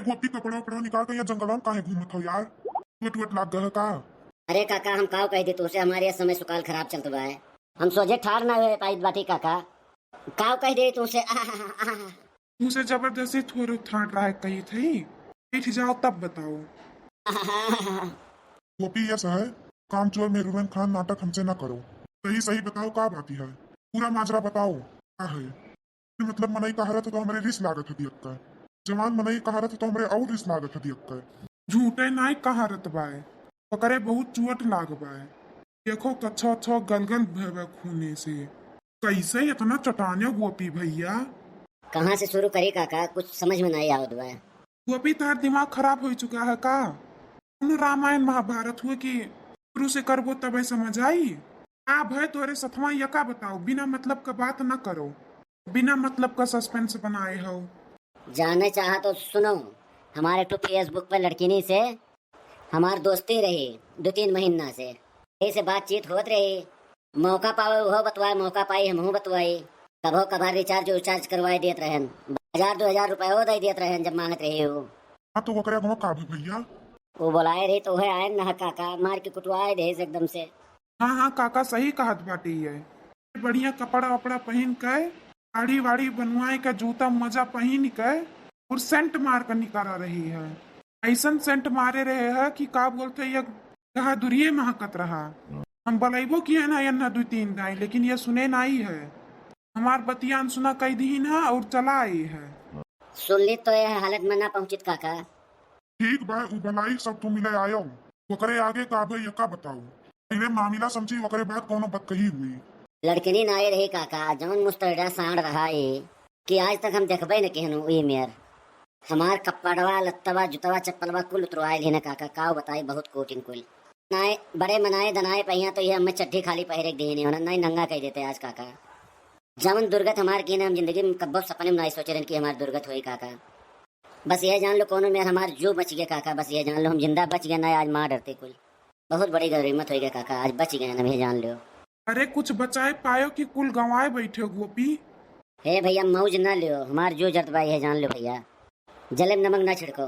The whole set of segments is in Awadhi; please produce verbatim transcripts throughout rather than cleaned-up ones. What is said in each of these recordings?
गोपी, कपड़ा उपड़ा निकाल के यहाँ जंगलवा में काहे घूमत हो यार? चोट वोट लाग गए है का? अरे काका, हम काव कह दे तोसे, हमारे यह समय सुकाल खराब चलत बा है। हम सोझे ठाड़ ना हुए पाइत बाटी काका। काव कह दे तोसे, आहा, आहा, आहा। तोसे जबरदस्ती थोड़े ठाड़ रहा है कही थी। बैठ जाओ तब बताओ। गोपी, यस है, कामचोर मेहरुरन खान नाटक हमसे ना करो। सही सही बताओ का बात है, पूरा माजरा बताओ का है? मतलब मनई कहारत तो हमरे रिस लागत है दियक्का, जवान मनई कहारत तो हमरे और रिस लागत है दियक्का। झूठे नाई कहारत बाय, ओकरे बहुत चोट लाग बाय। देखो कच्छो अच्छो गलगल भय बा खूने से। कैसे इतना चटाने गोपी भैया? कहाँ से शुरू करी काका, कुछ समझ में नहीं आवत बा। गोपी, तार दिमाग खराब हो चुका है का? कौनो रामायण महाभारत हुए कि शुरू से करबो तबे समझ आई? का भय तोरे सथवा, यका बताओ, बिना मतलब का बात ना करो, बिना मतलब का सस्पेंस बनाए हो। जाने चाहा तो सुनो, हमारे तो फेसबुक पर लड़किनी से हमार दोस्ती रही दो तीन महीना से, यही से बातचीत होत रही। मौका पावे उहो बतवाए, मौका पाई हमहू बतवाई। कभो कभार रिचार्ज उचार्ज करवाए देत रहन, हजार दो हजार रुपयो दे देत रहन जब मांगत रही हो। हाँ, तो ओकरे अगवा का भी भैया? वो बुलाए रही तो वह आए न काका, मार के कुटवाए दे एकदम से। हाँ, हाँ, काका सही कहत बाटी है। बढ़िया कपड़ा वपड़ा पहन के, साड़ी वाड़ी बनवाए के, जूता मोजा पहन के और सेंट मार के निकला रही है। ऐसन सेंट मारे रहे है कि का बोलते, ये कहा दुरिये महकत रहा। हम बलैबो किए ना एन्ना दू तीन दाई, लेकिन ये सुने नाई है। हमार बतिया अनसुना कई दीन है और चला आई है। सुन ली तो यह हालत में ना पहुँचित काका। ठीक बा, उ बलाई सब तू मिले आयो। ओकरे आगे का भई, यका बताओ। पहिले मामला समझी, ओकरे बाद कौनो बतकही हुई। लड़किनी नाई रही काका, जौन मुस्तैदा सांड रहा है कि आज तक हम देखबे न केहनु ई मेर। हमार कपड़वा, लत्तवा, जुतवा, चप्पलवा कुल उतरवाए लेने काका, काव बताई बहुत कोटिन कुल। नाई बड़े मनाए दनाए पहिया तो ये हमें चड्ढी खाली पहिरे के देने होना, नाई नंगा कह देते आज काका। जवन दुर्गत हमार की ना, हम जिंदगी में कब्बो सपने में नाई सोचे रहन कि हमार दुर्गत होई काका। बस ये जान लो, कोनो मेर हमार जो बच गया काका, बस ये जान लो, हम जिंदा बच गए ना, आज मार डरते कुल। बहुत बड़ी गरीमत हो गया काका, आज बच गए ना, ये जान लो। अरे, कुछ बचाए पायो कि कुल गंवाए बैठे हो, गोपी? हे भैया, मौज ना लियो, हमार जो जरत बा, ये जान लो भैया, जले में नमक ना छिड़को।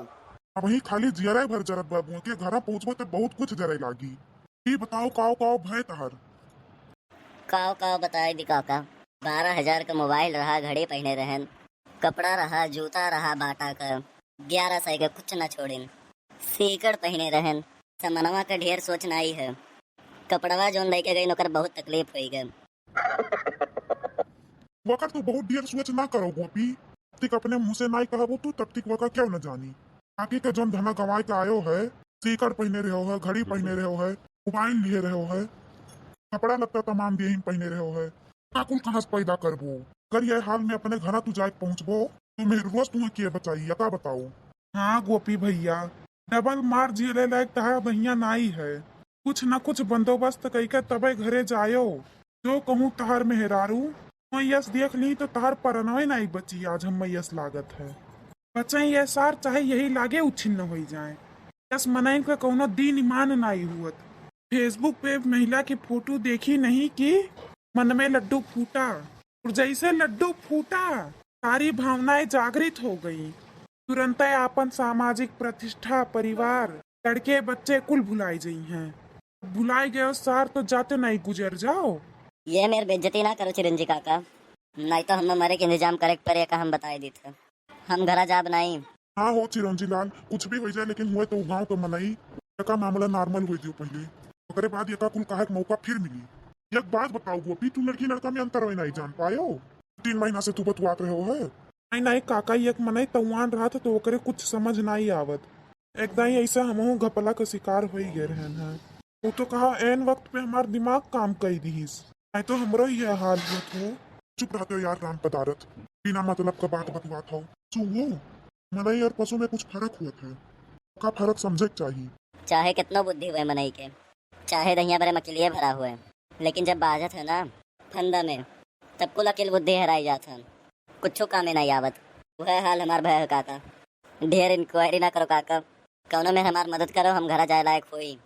अबहीं खाली जियरे भर जरत बा, बुआ के घरा पहुँचबो तो बहुत कुछ जरे लागी। ई बताओ, काव काव भय तहर? काव काव बताए दी काका, बारह हजार का मोबाइल रहा, घड़ी पहने रहन, कपड़ा रहा, जूता रहा बाटा का, ग्यारह सौ के कुछ ना छोड़िन, सीकड़ पहने रहन। समनवा के ढेर सोच नाई है, कपड़वा जोन लेके गई, ओकर बहुत तकलीफ होई गए। वकर तू बहुत ढेर सोच ना करो गोपी, जब तक अपने मुँह से नाई कहबो तू, तब तक वकर क्यों न जानी। आगे के जोन धना गंवाए के आयो है, सीकड़ पहने रहो है, घड़ी पहने रहो है, मोबाइल लिए रहो है, कपड़ा लत्ता तमाम देहिन पहने रहो है, का कुल कहाँ से पैदा करबो? अगर ये हाल में अपने घरा तू जाए पहुँचबो, तो मेहरुआ से तुम्हें के बचाई, या का बताओ? हाँ गोपी भैया, डबल मार झेले लायक तहार दहिया नाई है। कुछ न कुछ बंदोबस्त कइके तबे घरे जायो। जो कहूँ तहार मेहरारू, मैयस देख ली तो तहार परनवे नाई बची, आज हम मैयस लागत है। बचई ये सार चाहे यही लागे उछिन्न होई जाए। यस मनई का कौनो दीन ईमान नाई हुअत। Facebook पे महिला की फोटो देखी नहीं कि मन में लड्डू फूटा, और जैसे लड्डू फूटा, सारी भावनाएं जागृत हो गई। तुरंतै आपन सामाजिक प्रतिष्ठा, परिवार, लड़के बच्चे कुल भुलाई जइहैं। भुलाई गयो सार तो जाते नाई गुजर जाओ। ये मेर बेइज्जती ना करो चिरंजी काका, नाई तो हमें मरे के इंतजाम करे के पड़े का हम बताए दीत है। हम घरा जाब नाई। हाँ हो चिरंजी लाल, कुछ भी हो जाए लेकिन हुए तो गाँव के मनई, एका मामला नॉर्मल हो दियो पहले, ओकरे बाद एका कुल कहे के मौका फिर मिली। एक बात बताओ गोपी, तू लड़की लड़का में अंतर होए नाई जान पायो? तीन महीना से तू बतुआत रहो है। नाई नाई काका, एक मनई तउआन रहत तो ओकरे कुछ समझ नाई आवत। एक दाई ऐसा हमहू घपला का शिकार होई गए रहन है। वो तो कहा एन वक्त पे हमार दिमाग काम कई दिहिस, नहीं तो हमरो ये हाल होत हो। चुप रहते हो यार राम पदारथ, बिना मतलब का बात बतुआत हो। सुनो, मनई और पशु में कुछ फर्क होत है, का फर्क समझे के चाही। चाहे कितनो बुद्धि हुए मनई के, चाहे दहिया भरे मकिलिए भरा हुए, लेकिन जब बाजत है ना फंदा में, तब कुल अकिल बुद्धि हेराई जात है, कुछो कामे नाई आवत। वह हाल हमार भय है काका। ढेर इंक्वायरी ना करो काका, कौनो में हमार मदद करो, हम घरा जाए लायक होई।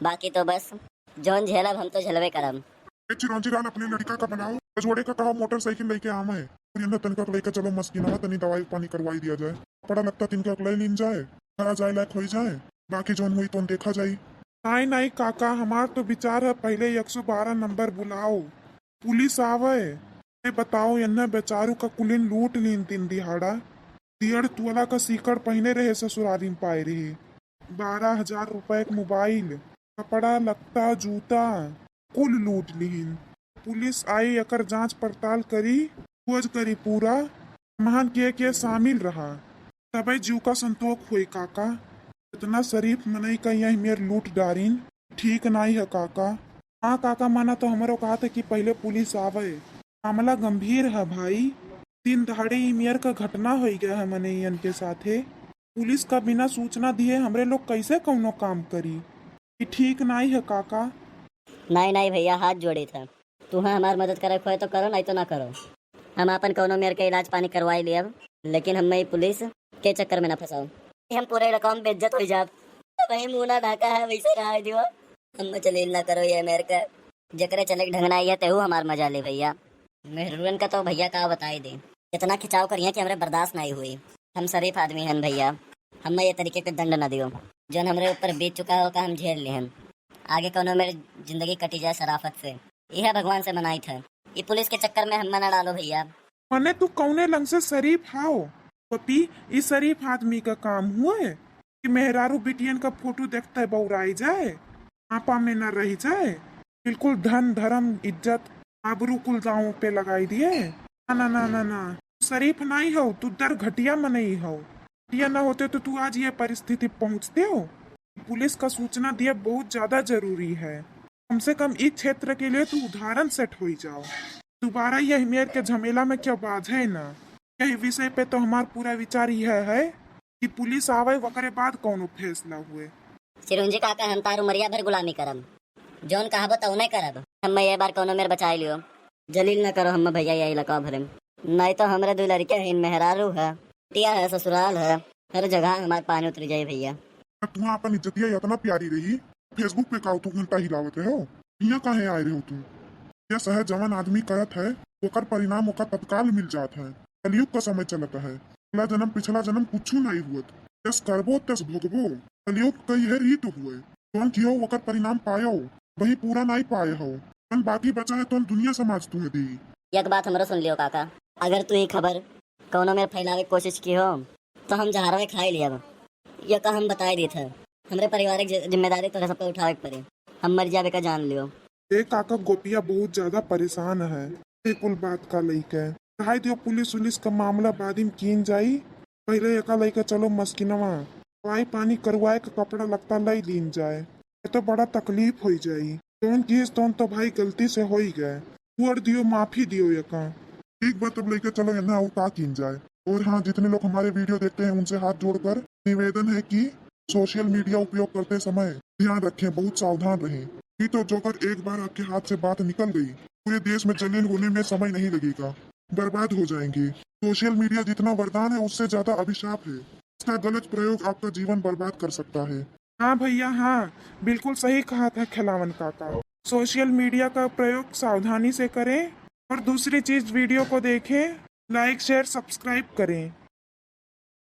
बाकी तो बस जौन झेलब हम तो झेलबे करब। ए चिरौंजी लाल, अपने लड़का का बनाओ। जोड़े का कहा मोटरसाइकिल लइके आवे। और इन्हें तनिका के लइके चलो मस्किनवा, तनी दवाई पानी करवाई दिया जाए, कपड़ा लत्ता तिनका के लइ लीन जाए, घरा जाए लायक होई जाए, बाकी जौन होई तौन देखा जाई। नाई नाई काका, हमार तो विचार है पहले एक सौ बारह नंबर बुलाओ, पुलिस आवे, ए बताओ, एन्ना बेचारू का कुलिन लूट लीन दिन दिहाड़ा। डेढ़ तोला का सीकड़ पहिने रहे, ससुरारी में पाए रहे। बारह हजार रुपए के मोबाइल, कपड़ा लत्ता, जूता, कुल लूट लिहिन। पुलिस आई, एकर जांच पड़ताल करी, खोज करी पूरा, महन के के शामिल रहा, तबे जीव का संतोष होई काका। इतना शरीफ मनई का यह मेर लूट डारिन, ठीक नाई है काका। हाँ काका, माना तो हमरो कहा था कि पहले पुलिस आवे, मामला गंभीर है भाई। दिन दहाड़े ई मेर का घटना होई गया है मनइयन के साथे। पुलिस का बिना सूचना दिए हमरे लोग कैसे कौनो काम करी? ई ठीक नाई है काका। नाई नाई भैया, हाथ जोड़ी था, तुहा हमार मदद करे खोए तो करो, नाई तो ना करो। हम आपन कौनो मेर के इलाज पानी करवाई लेब, लेकिन हमें ई पुलिस के चक्कर में ना फंसाओ। हम पूरे रकम बेइज्जत हो जाब। भाई मुंह ना ढाका है, वैसे रहा दियो। हम जलील ना करो ये मेर के, जकरे चले के ढंग ना आई है, तेहू हमार मजा ले भैया। मेहरुअन का तो भैया का बताई दे, इतना खिंचाव करिए कि हमरे बर्दाश्त नहीं हुई। हम शरीफ आदमी हन भैया, हमें ये तरीके के दंड ना दियो। जौन हमरे ऊपर बीत चुका है, ओका हम झेल लेहन। आगे कौनो मेर जिंदगी कटी जाए शराफत से, यह भगवान से मनाई था। ये पुलिस के चक्कर में हमें ना डालो भैया। मने तू कौने लंग से शरीफ हाओ? पपी, ई शरीफ आदमी का काम हुए कि मेहरारू बिटियन का फोटो देखते बौराई जाए, आपा में न रह जाए, बिल्कुल धन धर्म इज्जत आबरू कुल दांव पे लगाई दिए। ना ना ना ना ना, शरीफ नाई हो तू, दर घटिया मनई हो। घटिया ना होते तो तू आज ये परिस्थिति पहुंचते हो। पुलिस का सूचना दिया बहुत ज्यादा जरूरी है। कम से कम इस क्षेत्र के लिए तू उदाहरण सेट होई जाओ। दोबारा यह मेर के झमेला में क्या बाझे ना। यह विषय पे तो हमार पूरा विचार यह है कि पुलिस आवे, वकरे बाद कौनो फैसला हुए। चिरंजी काका, हम तार उमरिया भर गुलामी करब, जौन कहबो तौने करब। हम्मे ये बार कौनो मेर बचाई लियो। जलील न करो हम्मे भैया, यही लका भरे, नहीं तो हमरे दो लड़के हैं, मेहरारू है, टिया है, ससुराल है, हर जगह हमार पानी उतरी जाए भैया। तब तुहा अपन इज्जतिया इतना प्यारी रही, Facebook पे का तू घंटा हिलावत रहे हो? हियाँ काहे आए रहे हो तू? यह सहज जवन आदमी करत है, ओकर परिणाम ओकर तत्काल मिल जात है। कलयुग का समय चलत है, पिछला जन्म, पिछला जन्म कुछू नहीं हुअत। जस करबो तस भोगबो। कलयुग का यह रीत हुए, जौन कियो ओकर परिणाम पायो, वही पूरा नहीं पाए हो। जौन बाकी बचा है, तौन दुनिया समाज तुम्हें दी। एक बात हमरो सुन लियो काका, अगर तू ही खबर कौनो में फैलावे के कोशिश की हो, तो हम जहरवे खाई लियब। ये का हम बताए देत है, हमरे पारिवारिक जि-, जिम्मेदारी तो सबका उठावे के पड़ी। हम मर जावे का जान लियो। ए काका, गोपिया बहुत ज्यादा परेशान है ये कुल बात का लइके। कहाई दियो, पुलिस उलिस का मामला बाद में कीन जाई, पहले एका लइके चलो मस्किनवा, दवाई पानी करवाए के कपड़ा लत्ता लई लीन जाए। ये तो बड़ा तकलीफ होई जाई। जौन किहिस तौन तो भाई गलती से होई गए, छोड़ दियो, माफी दियो एका। ठीक बा, तब लइके चलो एन्हा और का कीन जाए। और हाँ, जितने लोग हमारे वीडियो देखते हैं उनसे हाथ जोड़कर निवेदन है कि सोशल मीडिया उपयोग करते समय ध्यान रखें, बहुत सावधान रहें। नहीं तो जो अगर एक बार आपके हाथ से बात निकल गई, पूरे देश में जलील होने में समय नहीं लगेगा, बर्बाद हो जाएंगे। सोशल मीडिया जितना वरदान है, उससे ज्यादा अभिशाप है। इसका गलत प्रयोग आपका जीवन बर्बाद कर सकता है। हाँ भैया, हाँ, बिल्कुल सही कहा था खिलावन काका। सोशल मीडिया का प्रयोग सावधानी से करें और दूसरी चीज, वीडियो को देखें, लाइक, शेयर, सब्सक्राइब करें।